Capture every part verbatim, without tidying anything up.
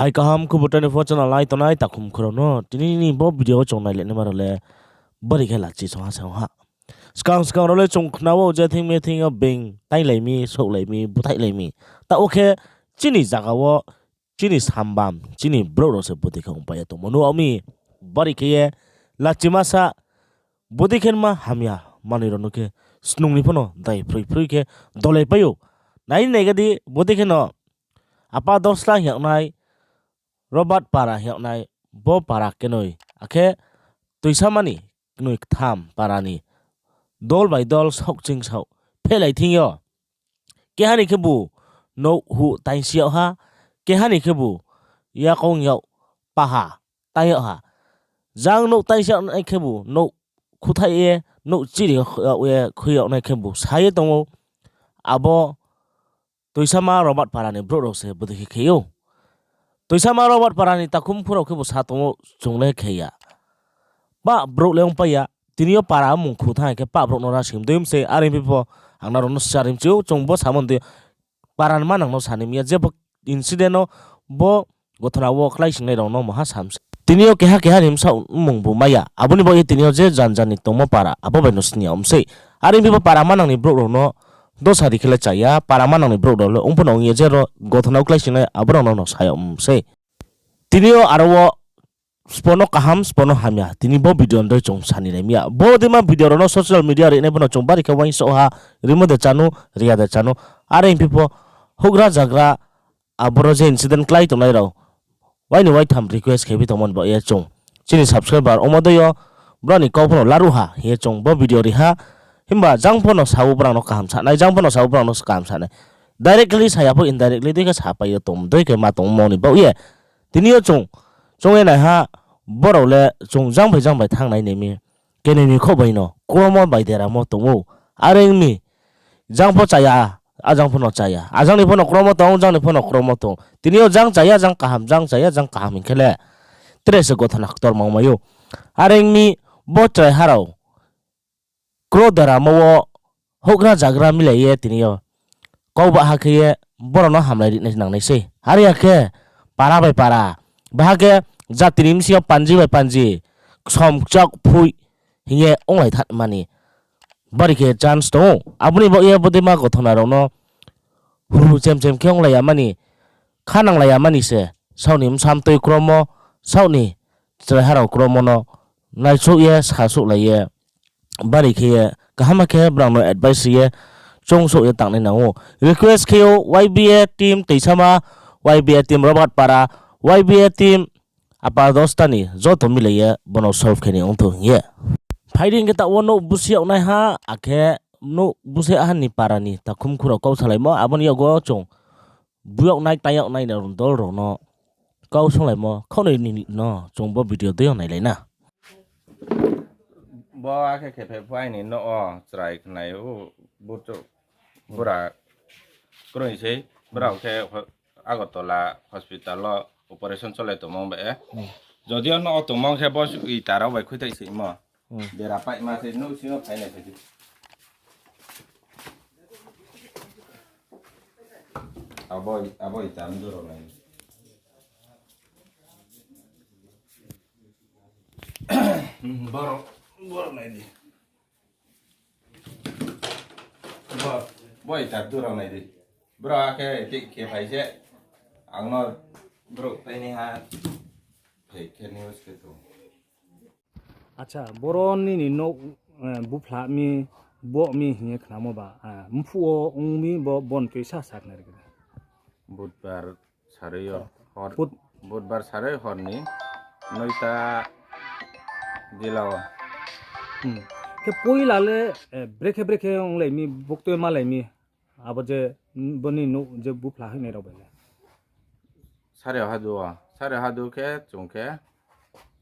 Hai kaham khubor tani pho channel nai tongnai takhum khurao no tini ni bo video wo chung nailai naima rao le bari khe lachi song ha se ong ha. Skang skang rao le chung khna ou je thing me thing yo being tainglai mi, souhlai mi, búthaihlai mi. Taoh wo khe chini zaga wo chini sambam, chini brouh rao se bodei khe ongpai ye tongmo nuh mi. Bari khe ye lachima sa, bodei khe ma hamya manoi rao no khe snung ni pho no dai phroi phroi khe dolaipai ou. Nai naiga di, bodei khe no Apa Dosla hing yag nai, Robert Para hing yag nai, bo para kenoi, akhe Toisama ni knoi ktham para ni dol bai dol saohkching saoh phehlai thing yo. Keha ni khebu nouh huh taingsi yag ha, keha ni khebu yakoung yag paha taing yag ha. Jang nouh taingsi yag nai khebu nouh khuthaih ye, nouh chiri yag ye khui yag nai khebu sa ye tong ou. Abo Toisama Robert Para ni brouh rao se bodei khe khe ou. Toisama Robert Para ni takhum khurao khebu sa tong ou, chung le khe ya. Pah brouh le ongpai ya. Tini yo para mung khu thanng khe pah brouh no ra sim dei mse, are phi pho ang nrao no sari mchi ou, chung bo samo dei para ni manang no sa ni mi ya, je bo incident no bo gothona wo kláisingnai rao no maha sa mse. Tini yo keha keha ni bsaoh mmung bu mai ya, abo ni baoh ye tini yo je jan jan ni tongmo para abo bai no sini ya mse. Are phi pho para manang ni brouh rao no dosa ri khe le cha ya, para manang ni brouh rao le ong pho no ong ye je ro gothona wo kláisingnai abo rao no no sa ya mse. Tini yo aro wo sbo no kaham, sbo no hamya, tini bo video no dei chung sani nai mi ya. Bo dei ma video rao no social media ri nai pho no chung bari khe uaingsouh ha, rimo de chanu, ri ya de chanu. Are phi pho houhgra zagra aboro je incident klái tongnai rao, uaini uaitham request khe phi tongmo ni baoh ye chung chini subscriber ongmo dei yo brao ni kau pho no laruh ha hing ye chung bo video ri ha. Himba jang pho no sa ou brao no kaham sa nai, jang pho no sa ou brao no kaham sa nai. Directly sa ya pho indirectly dei khe sapai ye tong dei khe ma tongmo ni baoh ye. Tini yo chung, chung ye nai ha, brao le chung jang bai jang bai thanng nai nai mi. Kenoi ni khouh bai no kromo bai deramo tong ou. Are ong mi, jang pho cha ya, ajang pho no cha ya. Ajang ni pho no kromo tong, jang ni pho no kromo tong. Tini yo jang cha ya, jang kaham, jang cha ya, jang kaham hing khe le tre se gothona ktor ma ong mai ou. Are ong mi, bo chraiha rao kro deramo wo houhgra zagra milai ye tini yo kau baha khe ye brao no hamlai ri nai nang nai sei. Are ya khe para bai para, baha khe jati ni bsing yo panji bai panji, ksom kchak phui hing ye onglai thanngma ni bari khe chance tong ou. Abo ni baoh ye bodei ma gothona rao no huru chem chem khe onglai ya mani, kha nanglai ya mani se, saoh ni bsa mtoi kromo, saoh ni chraiha rao kromo no naisouh ye, sasouhlai ye, bari khe ye, kaham khe brao no advice ri ye, choungsouh ye tangnai nang ou. Request khe ou Y B A team Toisama, Y B A team Robert Para, Y B A team Apa Dosta ni joto milai ye bo no solve khe ni ong thou hing ye. Phai di hing khe taoh wo nouh busi yag nai ha, akhe nouh busi yag ha ni para ni takhum khurao kau salaimo, abo ni yakgo chung buyag nai, taing yag nai ni dol rao no kau sunglaimo khaoh ni no chung bo video dei yo nailai na. Bo akhe khe phai pho aini nouh wo chrai khnai o, bura kroi sei, brao khe Agartala hospital wo operation cholai tongmo bai ye. Jodi o nouh wo tongmo khe bo ita rao bai khuithai se mo. Bera paima se nouh sing yo phainai phai di. Abo, abo ita mdu rao nai. Boro, boro nai di. Bo, bo ita mdu rao nai di. Bro, akhe tik khe phai se. Ang no bro taini ha. Phai khe news khe tong. Acha, boro nini nouh, eh, buphla mi, bo mi hing ye khnamo ba, ah, mphuh wo ong mi bo, bo ni tui sa sa khnari khe. Budbar sarui yo, hor, Bud- Budbar sarui hor ni noita dila wo. Hmm. Khe poila le, eh, brekhe brekhe onglai mi, buktui malai mi, abo je, bo ni nouh je buphla hingnai rao bai le. Sare hadu, sare hadu khe chung khe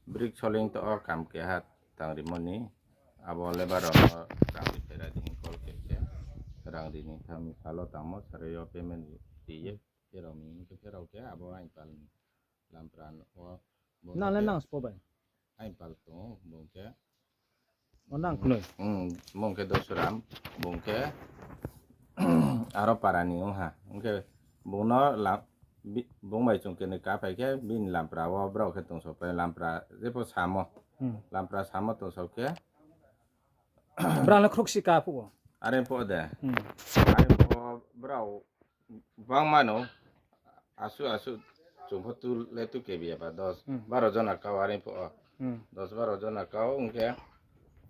brik soling to o kam keha tangrimo ni, abo labour rao no rang ri phera di hing call khe khe rang ri ni tham salo tangmo sare yo payment ri ye pherao ni hing khe pherao khe abo aini pal ni lampran o bung Na le khe nang spo bai. Aini pal tong bung khe O nang knoi. Hmm, bung khe Dosuram, bung khe aro para ni ong ha. Ong khe bung no la-, Bi-, bung bai chung keni kaphai khe bini lampra wo brao khe tongsaopai, lampra jepho samo. Hmm. Lampra samo tongsao khe. Brao le khrouhsi ka phuh wo. Are phuh de. Hmm. Are phuh wo brao bangma no asuh asuh chung pho tu le tu kebi ya ba dos, hmm, baro jona kau are phuh wo. Hmm. Dos baro jona kau ong khe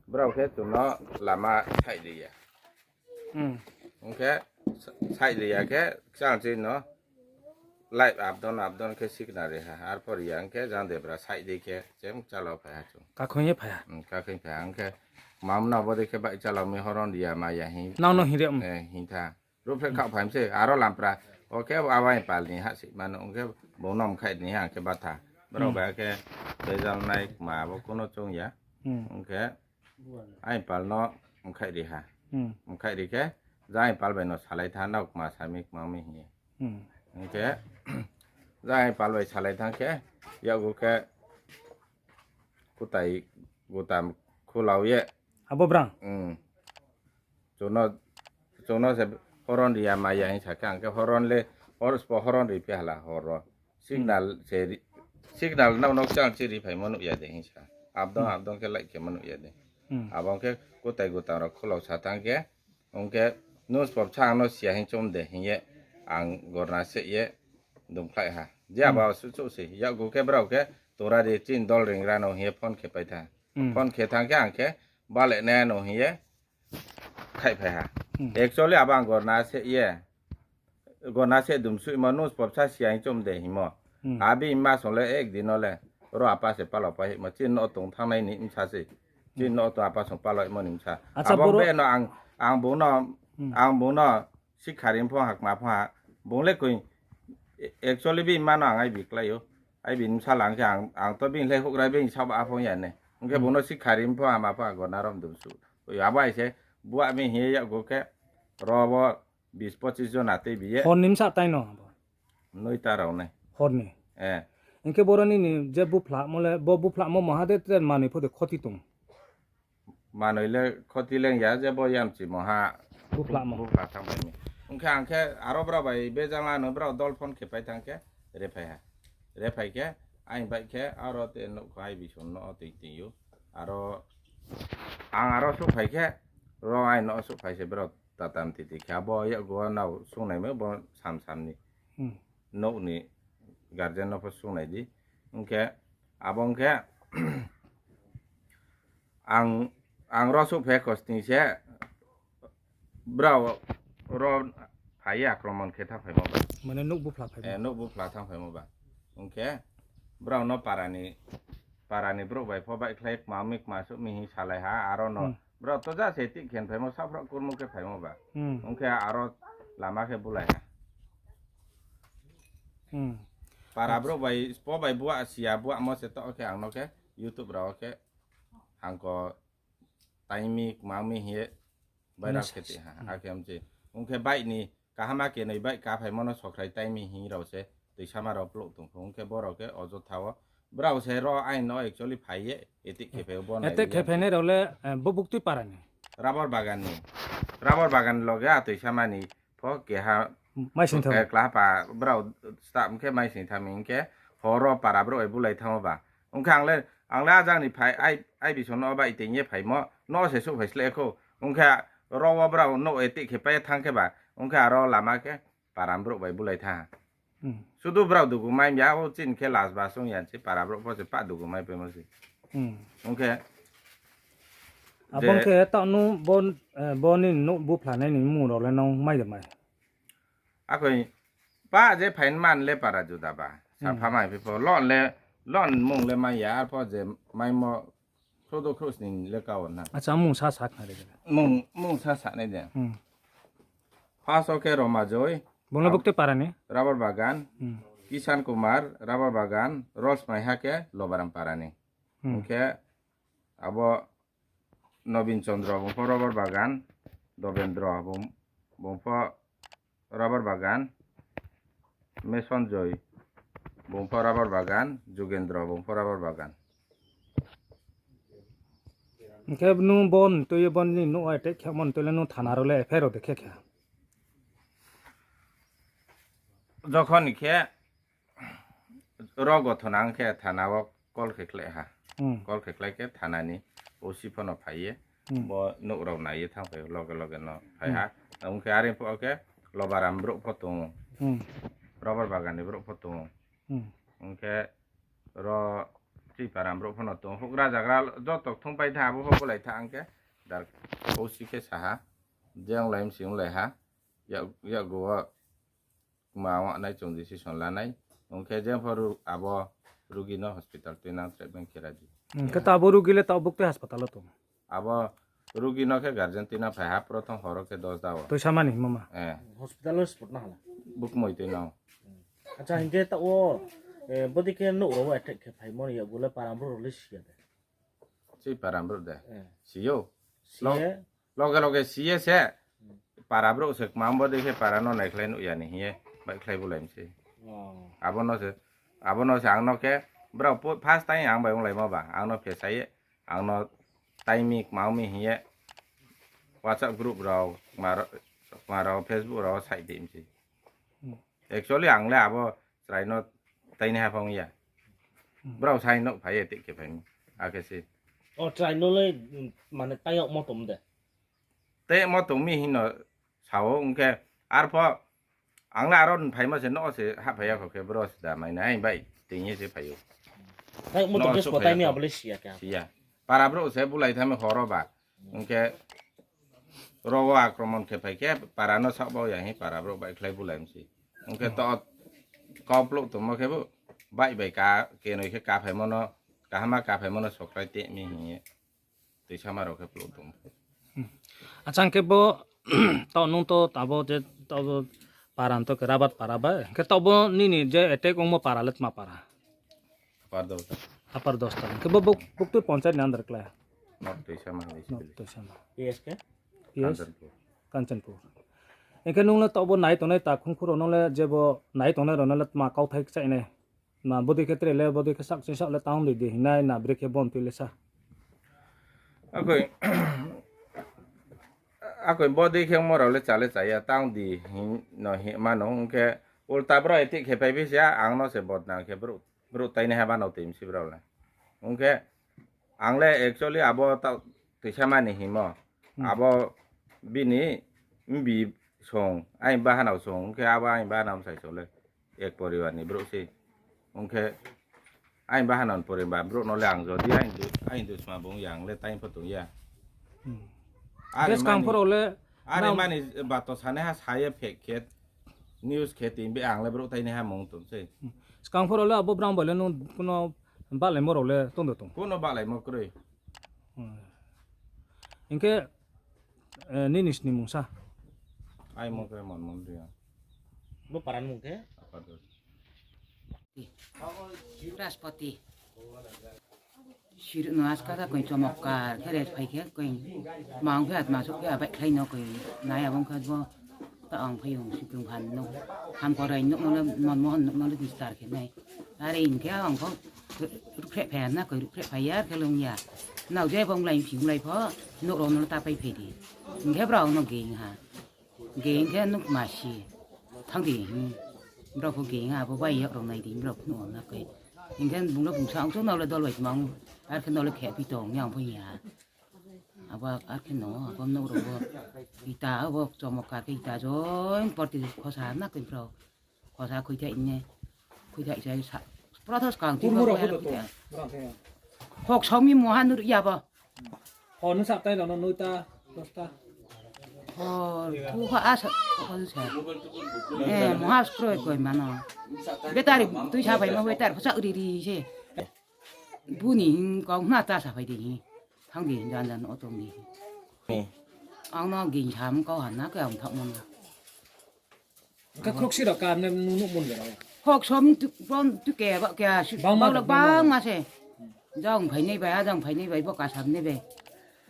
brao khe chung no lama saih ri ya. Hmm. Ong khe sa-, saih ri ya khe kchang chini no light up down up down khe signal ri ha. Arphuh ri ya ong khe jang debra saih dei khe cheng chalao phai ha chung. Kakhoing ye phai ha. Hmm, kakhoing phai ha. Ong khe kmam no bo dei khe baih chalao mi horon ri ya ma ya hing. Nang no hing ri, hmm. Eh, hing tha. Ruhphreh khaoh phai mi se, aro lampra. O khe abo aini pal ni ha si mano, ong khe bung no mkhaih ni ha khe batha. Brao, hmm, bai khe bejalnai kma abo kuno choung ya. Hmm. Ong khe aini pal no mkhaih ri ha. Hmm. Mkhaih ri khe, jang aini pal bai no salai tha, nrao kma sa mi, kma mi hing ye. Hmm. Ong khe, jang aini pal bai salai thanng khe, yakgu khe kutai gutam khulao ye. Abo brang? Hmm. Chung no, chung no se horon ri ya ma ya hing sa khe, ang khe horon le, hor spo horon ri phi hala hor wo. Signal, hmm, se ri-, signal nrao no kchang chi ri phaimo nuh ya de hing sa. Abdong, hmm, abdong khe light khe mo nuh ya de. Hmm. Abo ong khe kutai gutam rao khulao sa thanng khe, ong khe nung spo bsa ang no si ya hing chom de hing ye, ang gorna seh ye dumkhlaih ha. Je, hmm, abo suh chouh se, yakgu khe brao khe, tora ri chini dol ringra no hing ye phone khe pai tha. Hmm. Phone khe thanng khe ang khe, bale nai no hing ye, khaihphai ha. Hmm. Actually, abo ang gorna seh ye, gorna seh dumsuihmo nung spo bsa si ya hing chom de hingmo. Hmm. Abi mma song le ek din no le, ro apa se pala pai hingmo, chini no tong thanngnai ni bsa se. Chini, hmm, no tong apa song pala hingmo ni bsa. Acha, abo boro be no ang, ang bung no, hmm, ang bung no sikha ri pho ha, kma pho ha, bung le koi, actually bini mma no ang aibi klái ou. Aibi bsala ong khe ang, ang to bini le houhgra bini sao ba aphong ya ne. Ong khe, hmm, bung no sikha ri pho ha, ma pho ha, gorna rom dumsuh. Oi, abo hai se, buah mi hing ye yakgu khe, ro bo bis pochis jona tei bi ye. Hor ni bsa tai no? Noita rao nai. Hor ni? Eh. Ong khe boro nini je buphlamo le, bo buphlamo maha de tre manoi pho de khoti tong? Manoi le khoti leng ya je bo yamchi moha buphlamo. Buphla thanngphai mi. Ong khe ang khe aro brao bai bejang ano brao dol phone khe pai thanng khe rephai ha. Rephai khe aini baih khe aro te nouhkha aibi song no tei tei ou. Aro ang aro souhphai khe ro aini no souhphai se brao tatam titi khe abo yakgu nrao sungnaimo bo sam sam ni. Hmm. Nouh ni guardian no pho sungnai di. Ong khe, abo ong khe, ang, ang ro souhphai kosning se, brao ro phai ye akromon khe thanngphaimo ba. Mane nouh buphla phaimo. Eh, nouh buphla thanngphaimo ba. Ong khe, brao no para ni, para ni brouh bai pho baihkhlai kma mi kma souh mi hing salai ha, aro no. Hmm. Brao to ja se tik khe phaimo, saphroh kurmo khe phaimo ba. Hmm. Ong khe aro lama khe bulai ha. Hmm. Para brouh bai, spo bai buah si ya, buahmo se to khe ang no khe YouTube rao khe hangko tai mi kma mi hing ye viral khe ti ha, hmm, akhe mchi. Ong khe baih ni kaham a kenoi baih kaphaimo no sokrai tai mi hing rao se toisama rao plouh tong pho. Ong khe bo rao khe ojotha wo brao se ro aini no actually phai ye attack khe phai ou, bo nai attack khe phainai rao le, eh, bo buktui para ni? Rubber bagan ni. Rubber bagan loge a toisama ni pho keha maising tha, eh, klahapa brao staff ong khe maising tha mi ong khe hor wo para brouh bai bulai thanngmo ba. Ong khe ang le, ang le ajang ni phai, ai, aibi song no baih tei ye phaimo, no se souhphai sle khou. Ong khe ro wo brao no attack khe pai ye thanng khe ba, ong khe aro lama khe para brouh bai bulai tha. Hmm. Sudu brao dugu mai ya, o chini khe last ba song ya se para brouh pho se pah dugu mai paimo se. Hmm. Ong khe abo je ong khe taoh nu bo, eh, bo ni nouh buphla nai ni mmung rao le nung mai de mai? Akoi, pa je phain man le para juda ba. Sa, hmm, pha mai phi pho, lon le, lon mung le mai ya, arpho je maimo khrouhdo khrouhsning le ka wo na. Acha, mung sa sa khna ri de. Mung, mung sa sa nai de. Hmm. First wo khe Roma Joy. Bung le buktui para ni? Rubber bagan. Hmm. Kishan Kumar, rubber bagan, Rolls Maiha khe Lobaram para ni. Hmm. Ong khe abo Nobin Chandra, bung pho rubber bagan, Dobendra, bung, bung pho rubber bagan, Meson Joy, bung pho rubber bagan, Jugendra, bung pho rubber bagan. Hing khe nung bo ni tui ye bo ni nouh attack khe mo ni tui le nung thana rao le F I R rao de khe khe? Jokhon ni khe Ro gothona ong khe thana wo call khe khlai ha. Hmm. Call khe khlai khe thana ni O C pho no phai ye, Hmm. bo nouh rao nai ye thanngphai loge loge no phai ha. Hmm. Ong khe are pho khe Lobaram brouh pho tong ou. Hmm. Rubber bagan ni brouh pho tong ou. Hmm. Ong khe ro Chiparam brouh pho no tong ou. Houhgra zagra joto kthung pai tha, abo pho bulai tha ong khe dar O C khe sa ha. Je onglai msi onglai ha. Yak, yakgu wo kma ong nai chung decision la nai. Ong khe je pho ru-, abo rugi no hospital tuinang treatment khe raji. Hmm, khe ta abo rugi le ta buktui hospital wo tong? Abo rugi no khe guardian tuinang phai ha, prothom horo khe dos da wo. Toisa mani mama? Eh. Hospital wo spot na hala? Bukmoi tuinang. Acha, hing khe ta wo, eh, bodei khe nouh rao wo attack khe phaimo ni yakgu le para brouh rao le si ya de? Chi para brouh de? Eh. Si ou. Si ye? Loge loge si ye se. Hmm. Para brouh se kma bodei khe para no naikhlai nuh ya ni hing ye baihkhlai bulai mi se. Oh. Abo no se, abo no se ang no khe brao first time ang bai onglaimo ba, ang no phesa ye, ang no tai mi kma mi hing ye WhatsApp group rao, kma rao, kma rao Facebook rao saih di mi se. Hmm. Actually ang le abo chrai no tainaiha phang ya. Hmm. Brao sai nouh phai ye tei khe phai mi. Akhe se. O chrai no le, mm, mane tai yagmo tong de? Tai yagmo tong mi hing no sa ou, ong khe arpho ang le aro ni phaimo se no se hahphai ya kho khe bro se da mai nai, bai tei ye se phai ou. Tai yagmo tong khe sbo tai mi abo le si ya khe? Si ya. Para brouh se bulai tha mi horo ba. Ong khe ro wo akromon khe phai khe para no saoh bau ya hing para brouh baihkhlai bulai mi se. Ong khe to kau plouh tongmo khe bo baih bai ka, kenoi khe kaphaimo no, kaham ma kaphaimo no sokhlai tei mi hing ye. Toisa ma rao khe plouh tong. Hmm. Acha, hing khe bo, taoh nung to, abo je, taoh bo para to khe Rabat para ba. Hing khe taoh bo nini je attack ongmo para le tma para? Upper Dosta. Upper Dosta. Hing khe bo buk-, buktui panchayat ni under klái? North Toisa ma, North Toisa ma. P S khe? P S? Kanchanpur. Kanchanpur. Hing khe nung le taoh bo nai tongnai takhungkhu rao no le je bo nai tongnai rao no le tma kauthai kchaih nai? Na bodei khe tre le, bodei khe sak ching sak le tang di di hing nai, na brekhe bon tui le sa. Akoi, akoi bodei khe ongmo rao le cha le cha ya, tang di hing no hing ma no, ong khe ulta brao attack khe phai phi se ang no se bodnam khe brouh, brouh tainaiha ba no tui mi se brao le. Ong khe ang le actually abo taoh toisa mani hingmo. Hmm. Abo bini mbi song, aini bahanao song, ong khe abo aini bahanao bsai song le ek poribar ni brouh se. Ong khe aini bahanao ni poribar brouh no le ang jodi aini du-, aini dusma bung ya, ang le tai pho tong ya. Hmm. Are mani, skang pho rao le are mani bato sanaiha sa ye fake khe, news khe tin be ang le brouh tainaiha mung tong se. Hmm. Skang pho rao le abo brang bai le nung kuno bahlaimo rao le tong de tong? Kuno bahlaimo kroi. Hmm. Hing khe, eh, nini sni mung sa? Ai mung khe Monmon Reang. Bo para ni mung khe? Upper Dosta. Braspati. Sir no aska da koi chomokkar khe res phai khe koi mang phi atma suk phi abaihkhlai no koi nai abong khe bo ta ang phai ong sikrung phan no. Ham korai no no le Monmohan no no le distar khe nai. Are hing khe ang pho ruhphreh phai na koi ruhphreh phai ya khe lung ya. Nao je bong lai phing lai pho nouh rao no ta pai phai di. Hing khe brao no geng ha. Geng khe nuk ma si. Thang di hing. Brao pho geng ha, abo bai yak rao nai di, brao pho nuh na koi. Hing khe bung no bung sa ang chouh nao le dol bai tma ong. Ar khe nao le khe phi tong, yang pho ya. Abo ar khe no, abo nouh rao bo. Ita abo chomokkar khe ita join party khosa na koi brao. Khosa khuithai ne, khuithai sai sa. Pura tho skang ti. Kurmo rao pho to to. Hok song mi moha nur ya bo. Ho nung sa tai rao no noita, dosta. Ho, bu ha asa, ho sa. Eh, moha skroi koi mano. Betari tui sa phai ma betari khosa ri ri se. Bu ni hing kau na ta sa phai di hing. Thang di jan jan o tong di. Ang no ging sam kau han na khe ang thak mon. Khe khroksi rao ka ne nung nuh mon de rao? Khok som tu, bon tu ke ba ke asu. Bang ma bang de, bang ma de. Bang ma se. Jang phai nai bai, a jang phai nai bai, bo ka sam nai bai.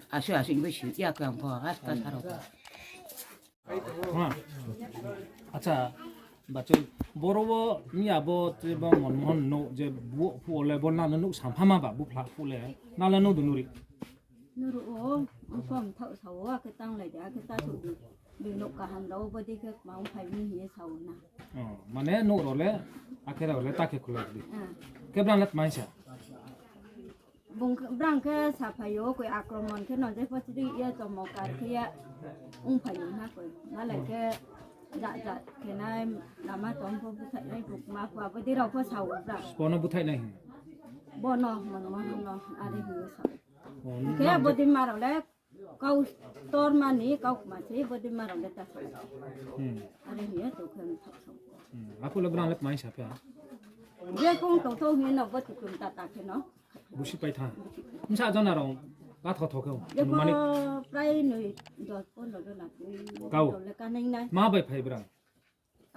Asu asu ibo si ya khe ang pho, as ka sa rao pho. Ha. Acha, bachoi, boro wo miya bo je bo Monmohan no je bu phu le bo nang no nuh sampha ma ba bu phla phu le nang le nuh du nuri. Nuru o, ang pom thao sa o, akhe tanglai de, akhe ta sou di. Bini nouh kaham rao bodei khe kma ongphai mi hing ye sa ou na. O, mane nouh rao le, akhe rao le ta khe khulai di. Khe brang le tma hing sa? Bung khe, brang khe saphai ou, koi akromon khe no jepho chiri ye chomo kar khe ye ongphai ou na koi. Malai khe jat jat khe nai, lama tong pho búthaihnai pho kma pho, abo dei rao pho sa ou brang. Bo no búthaihnai hing? Bo no, Monmohan no, are hing ye sa ou. O, khe bodei ma rao le kau tormani, kau kma se, bodei ma rao le ta sa ou. Are hing ye to khe mthaoh sa ou. Aphuh le brang le kma hing sa phi ha? Je kong tong thou hing ye no bo tutum tata khe no. Busi pai tha. Bsa jona rao, ka tho tho khe. Jepho mani prai noi, dos pondro jona tui. Kau rao le ka nai nai. Ma bai phai brang?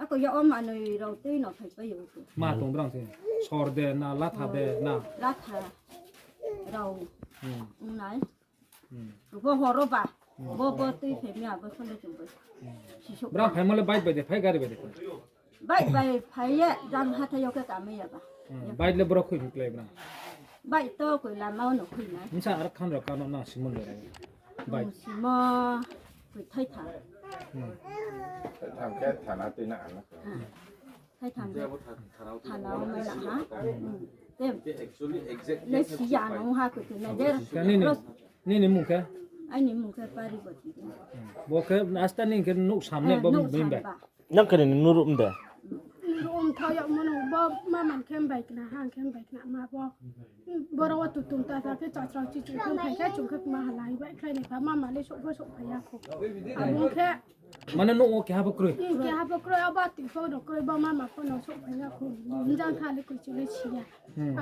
Ako ya o manoi rao tui no phai pai ou. Ma tong brang tui? Sor de na, latha de na? Latha rao. Ong nai. Bo horo ba. Bo, bo tui phai mi abo sole chung bai. Brang phaimo le bike bai de phai, gari bai de phai? Bike bai phai ye, jang hathái yo khe kamai ya ba. Bike le boro khui mi klái brang? Bike to koi lama o no khui nai. Bsa ar khan rao kano na simon de rao? Bike simo koi thaitham. Thaitham khe thana tui na ano. Thaitham de. Thana o mai na ha. Le si ya nung ha koi tui nai de. Nini mung khe? Aini mung khe Paribati. Bo khe asta ni khe nouh sam ne bo bini ba? Nang khe ni nuruh mde? Nuruh mthao yagmo no bo mama khe mbai khna, ha khe mbai khna ma bo. Boro wo tutum tata khe chachrao chichu khe phai khe chung khe kma halai bai khlai ni kha, mama le souh pho souhphai ya khou. Abo khe mane nouh wo keha pho kroi? Keha pho kroi, abo tui pho no kroi, bo mama pho no souhphai ya khou. Jang tha le koi chu le si ya.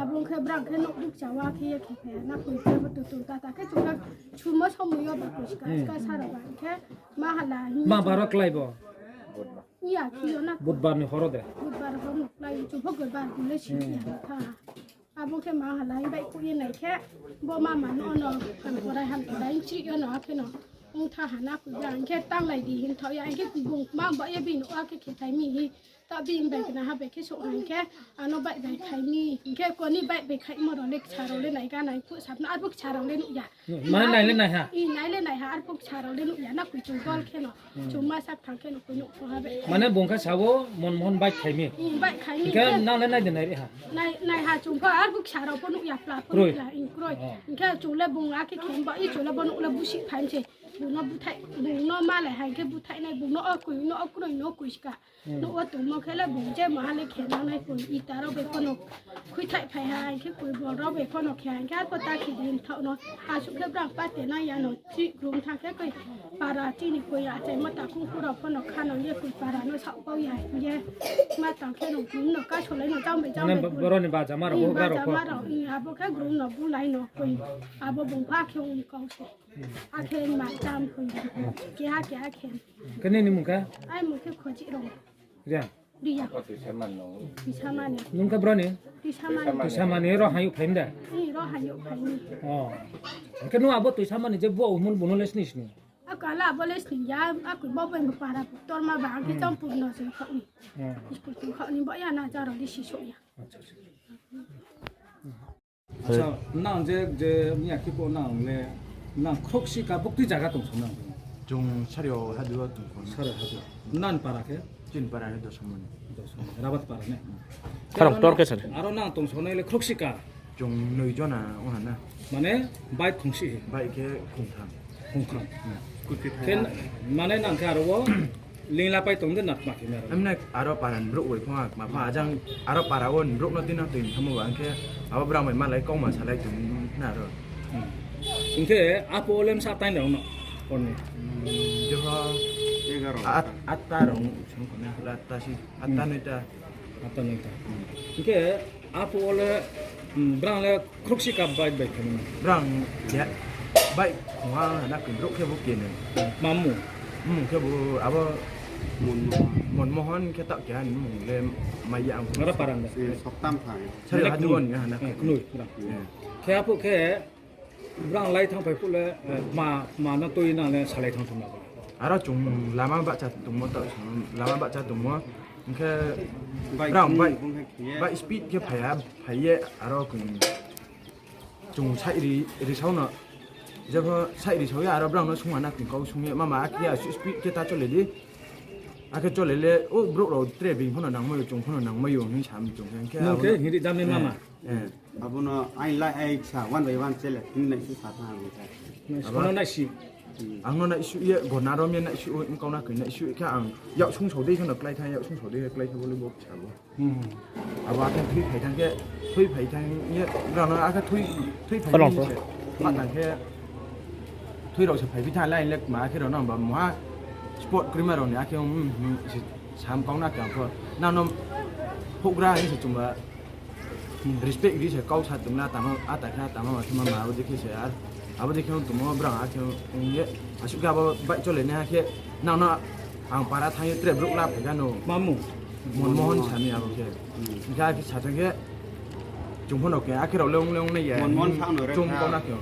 Abo khe brang khe nouh bukcha wa khe ye khe phai ya na koi khe bo tutum tata khe chung khe sumo somoi yo ba koi ska ska sa rao ba khe ma halai. Ma baro klái bo? Iya khe yo na. Budbar ni horo de? Budbar horo no klái, chung pho goi bar gule si ya na tha. Abo khe ma halai bai khui ye nai khe, bo mama no no hamkorai hamkorai chih yo no akhe no ong tha ha na koi ya, hing khe tanglai di hing thaoh ya, hing khe bung kma ba ye bini nouh akhe khe thai mi hi. Ta bini bai khna ha bai khe souh ha hing khe, ano bike bai khai mi hing khe, koni bike bai khaimo rao le kcha rao le nai ga nai phuh sap no, arphuh kcha rao le nuh ya. Mane nai le nai ha? Nai le nai ha, arphuh kcha rao le nuh ya na koi chung gol khe no. Chung ma sak thang khe no koi nuh pho ha bai. Mane bung khe sa wo Monmohan bike khai mi? Bike khai mi hing khe nang le nai de nai ri ha? Nai ha, chung pho arphuh kcha rao pho nuh ya, pla pho nuh ya, kroi. Hing khe chung le bung akhe khe ba i chung le bo nouh le busi phai mi se. Bung no búthaih, bung no malai ha hing khe búthaihnai, bung no o koi, no o kroi, no koi ska. Nouh wo tongmo khe le bung je maha le khe nangnai koi, ita rao bai pho no khuithaih phai ha hing khe koi, bol rao bai pho no khe ha hing khe arphuh ta khe di hing thaoh no. Asuh khe brang pate nai ya no, chih grum tha khe koi para chini koi achaimo takhung khu rao pho no kha no ye koi para no saoh kau ya hing ye. Ma tang khe no grum no kasolai no jang bai jang bai boro ni bajama rao, bajama rao, abo khe grum no bulai no koi, abo bung pha khe ong kau se. Akhe ma cham pho. Keha keha khe. Khe nini mung khe? Ai mung khe Khoji rong. Riya? Riya. Tuisamani. Nung khe bro ni? Tuisamani. Tuisamani ro hayuh phai mi de? Ro hayuh phai mi. O. Khe nung abo Tuisamani je bo umul buno le sini sini? Ako ala abo le sini ya, ako bo bo para torma ba, ang khe Champur no sing khaoh ni. School sing khaoh ni bo ya na jaro di siso ya. Acha, nang je, je miya khe pho nang le, nang khroksi ka buktui zaga tong song nang? Chung Sario Hadu wo tong song. Sario Hadu. Nang para khe? Chini para ni Dosamoni. Dosamoni. Rabat para ne? Karong tor khe sir. Aro nang tong song nai le khroksi ka? Chung noi jona ong ha na. Mane bike khongsi? Bike khe khongtham. Khongtham. Khe mane nang khe aro wo Lingla pai tong de na tma khe mero. Emne aro para ni brouh bai phung a, ma pha ajang aro para wo ni brouh no tini tui thamo ba, hing khe abo brang bai malai kauma salai tong na aro. Hing khe apo le msa tai rao no, hor ni? Joho atta rao song kho na, atta si, atta noita. Atta noita. Hing khe Apo wo le, brang le khroksi ka bike bai khe mano. Brang ya, bike khongha na khe brouh khe bo kene. Mamu? Mung khe bo abo Monmohan khe ta khe ani mung le mai ya ang. Ngara parang da. Soktam thang. Sari hadu on ya na. Knoi, brang. Khe apo khe Brang lai thang phai phuh le, ma, ma no tui nang le salai thang thang na. Aro chung lama bahcha tongmo ta, lama bahcha tongmo. Hing khe brang bike speed khe phai ha, phai ye aro kung chung sai ri, risao no. Jepho saih ri sao ye aro brao no sungma na kau sung ye, mama, akhe ya speed khe ta chole di. Akhe chole le, o brouh rao tre being pho no nangmai ou, chung pho no nangmai ou hing sa mi chung khe. Nung khe hing ri jam ni mama. Abo no aini lai ai sa one by one chele, hing nai si sa tha ang khe. Ang no naisi. Ang no naisi ye, gona rom ye naisi ou, kau na khe naisi khe ang yak sung sao dei khe no klái tha, yak sung sao dei khe klái tha bo le bo sa bo. Abo akhe thui phai thanng khe, thui phai thanng ye, brao no akhe thui, thui phai thanng se. Ma thanng khe, thui rao se phai phi thanng lai le kma akhe rao no ba muha spot krima rao ni akhe, sam kau na khe ang pho. Nang no houhgra hing se chungba respect ri se kau sa tong na tangma, ata khe tangma ma khe mama abo dei khe se ar. Abo dei khe tongmo brao akhe ong ye, asuh khe abo bike chole nai ha khe, nang no ang para thanng ye tre brouh la phai kha no. Mamu. Monmohon sa mi abo khe. Hing khe akhe sa thanng khe, chung pho no khe, akhe rao le ong le ong nai ya. Monmohon sa no re chung kau na khe.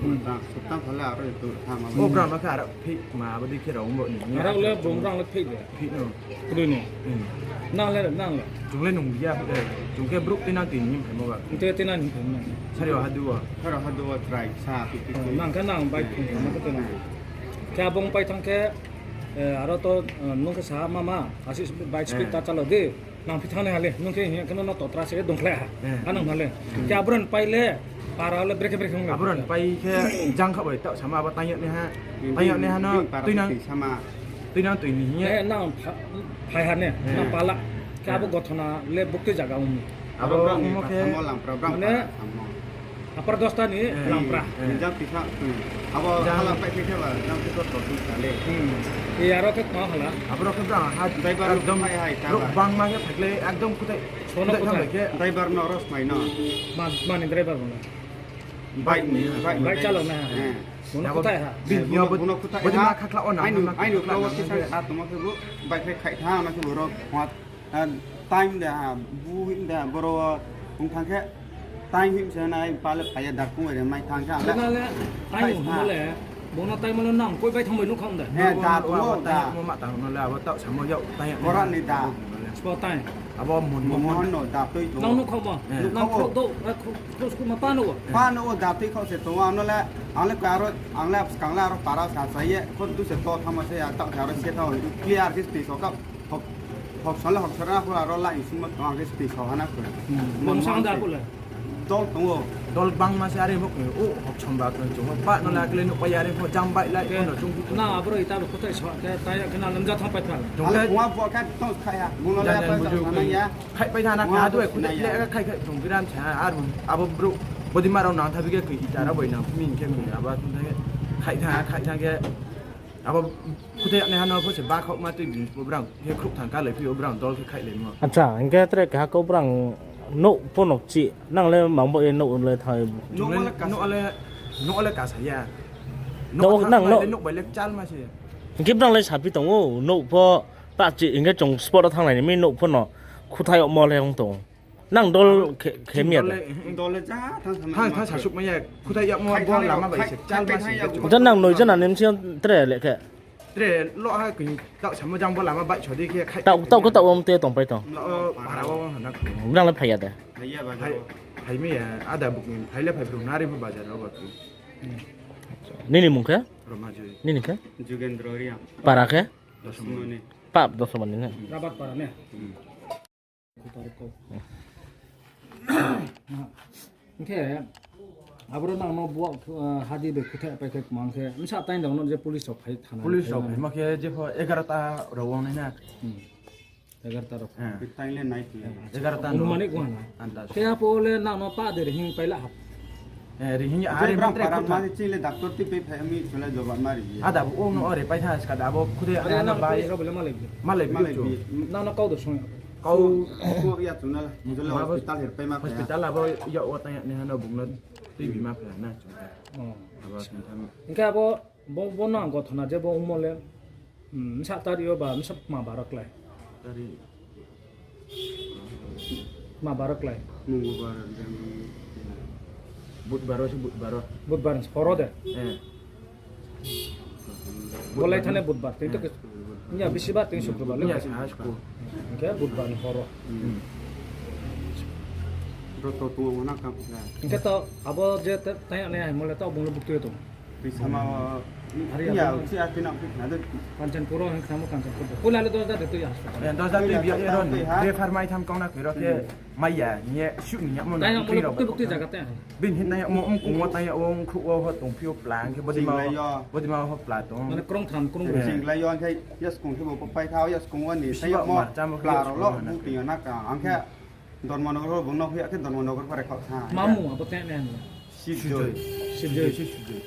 Subtang pha le aro tu tha ma. O brao no khe aro phih ma abo dei khe rao ong bo ni. Aro le bung brao le phih de. Phih no. Kdui no. Nang le, nang le. Chung le nung ya, chung khe brouh tuinang tui ni phaimo ba. Nte tuinang ni phaimo. Sari o hadu o. Sari o hadu o try sa. Nang khe nang bike phung ma khe tuinang. Khe abo ong pai thanng khe, aro to, nung khe sa mama, asuh bike speed ta chalo di. Nang phi thanng nai ha le, nung khe hing khe no totra se dongkhlai ha. Anang ha le. Khe aboro ni pai le, para le brekhe brekhe ong le. Aboro ni pai khe jang kha bai taoh sama abo tang yag nai ha. Tang yag nai ha no, tuinang. Tuinang tui ni hing ye. Nang phai ha ne, nang pala. Khe abo gothona le buktui zaga ong mi. Abo ongmo khe, mane, Upper Dosta ni Langpra. Jang tisa, abo jang hala pai khe ba, jang tisa to tisa le. E aro khe kma hala. Aboro khe brang ha driver ekdom phai hai ta brouh ba. Bangma khe phaikle ekdom kutai. Sono kutai kutai. Driver no ros mai no. Ma, mani driver bo no. Bike ni, bike ni. Bike chalok na ha. Bo no kutai ha. Bo no kutai ha. Bodi ma khakla o na. Ainu, ainu khakla o kisa sa tongmo khe bo bike khe khai tha na khe bo ro. Time de ha, bu him de ha, boro ong thang khe, time him se nai, pa le phai ya, darkung bai de mai thang khe, ang le. Nang le, time him le, bo no time le nang koi bai thang bai nuh kha de. He, da, bo da. Mo ma tang no le, abo taoh samo yag, time. Kora ni da. Spo time. Abo mun, mun, mun no da tui tong. Nang nuh kha ba? Nang kho do, kho, kho, kho ma pa no. Pa no da tui kho se tong, ang no le, ang le ka aro, ang le skang le aro para sa sa ye, kho du se to thang ma se ya, taoh se aro se thang, clear khe tui so kha. Hok, hok sala, hok sala, hok aro la ising ma tong, ang khe tui so hana khe. Bung sang da kule. Dol tong o. Dol bangma se are bo khe, o, hok somba khe chung o, ba no la kle no pai are bo jam bai lai ko no chung. Na, aboro ita bo kutai so, khe tai khe na lamja thang pai thang. Ale kua bo khe tong khai ha, bung no la pai thang na ya. Khai pai thang na kha, dua kutai le khai khai chung biram cha, ar abo brouh, bodi ma rao nang thabi khe khe ita ra bai nang, min khe khe aba thang khe khai thang, khai thang khe. Abo kutai yag nai ha no pho se bakhaoh ma tui bini bo brang khe khruh thang ka lai phi o brang dol khe khaih lai mo. Acha, hing khe tre keha kau brang nouh pho no chih, nang le mang bo ye nouh le thai. Nouh le, nouh le, nouh le kasa ya. Nouh nang kha nouh. Nouh bai le chal ma se. Hing khe brang le saphi tong o, nouh pho ta chih hing khe chung spot o thang lai ni mi nouh pho no khuthai yag mo le ong tong. Nang dol khe, khe mi ya da? Dol le ja thang thang. Thang thang sasuh mai ya. Khuthai yagmo bo lama bai se chal ma se. Jang nang noi jana ni msi tre le khe. Tre lo ha kini taoh samo jang bo lama bai so di khe khai. Taoh, taoh khe taoh om te tong pai tong. Lo para o hana. Nang le phai ya da? Phai ya ba. Phai, phai mi ya. Ada buk ni phai le phai bru nari bo bazar o ba. Nini mung khe? Roma Jui. Nini khe? Jugendro Reang. Para khe? Dosomoni. Pap Dosomoni ne? Rabat para ne? Hing khe, aboro nang no buak, hadi bai khuthai pai khe kma hing khe, bsa time rao no je police rao phai thana. Police rao phai ma khe jepho egarota rao ong nai na. Egarota rao. Time le nai phi. Egarota no. Anumanik wana. Andas. Khe apo le nang no pa de rihing pai la hap. Rihing ya, are brang para ma ching le doctor ti pai phai mi chole joba ma ri. Ada bo ong no ore pai tha ska da bo khude are na bai. Police rao bole malai bi. Malai bi. Nang no kau do song. Kau ko ya chuna, mujole hospital her pai ma phai. Hospital abo ya o tang ya ni hano bung no tui bi ma phai na chung. Abo sing tham. Hing khe abo bo, bo no ang gothona je bo ongmo le, bsa tari o ba bsa ma baro klái. Tari. Ma baro klái. Mungbar, Budbar o se Budbar o. Budbar horo de. Bolai thane Budbar, tei to ke. Nya bisibar tei Sukrobar le. Nya saha school. Hing khe Budbar ni horo. Hing khe to abo je tang ya nai hai mo le to bung le buktui tong. Tuisama o, ya, si ati nang phi khna de. Kanchanpur o hing khnamo Kanchanpur de. Pula le dos da de tui ya. Eh, dos da tui biya ro ni. Refer mai tham kong na khe ro khe mai ya, ni ye shu ni ya mo na. Tui bukti jaga te. Bini hin nai mo, um, kung wo tang ya, um, khu wo ho tong phi o pla, ang khe body ma, body ma ho pla tong. Mane krong tham, krong. Sing lai yo, ang khe, ya skung khe bo pai tha, ya skung wo ni, sa ya mo, pla ro lo, bukti yo na ka, ang khe, Dharmanagar wo bung no hoih ya khe Dharmanagar pore khaoh tha. Mamu abo te ne. Sujoi. Sujoi. Sujoi.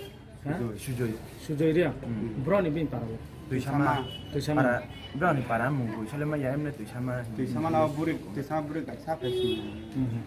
Ha? Sujoi. Sujoi Reang. Hmm. Bro ni bini para bo. Tuisama. Tuisama. Para, bro ni para mung Tuisama le ma ya, emne Tuisama. Tuisama na buri, Tuisama buri kaisa phai si. Hmm.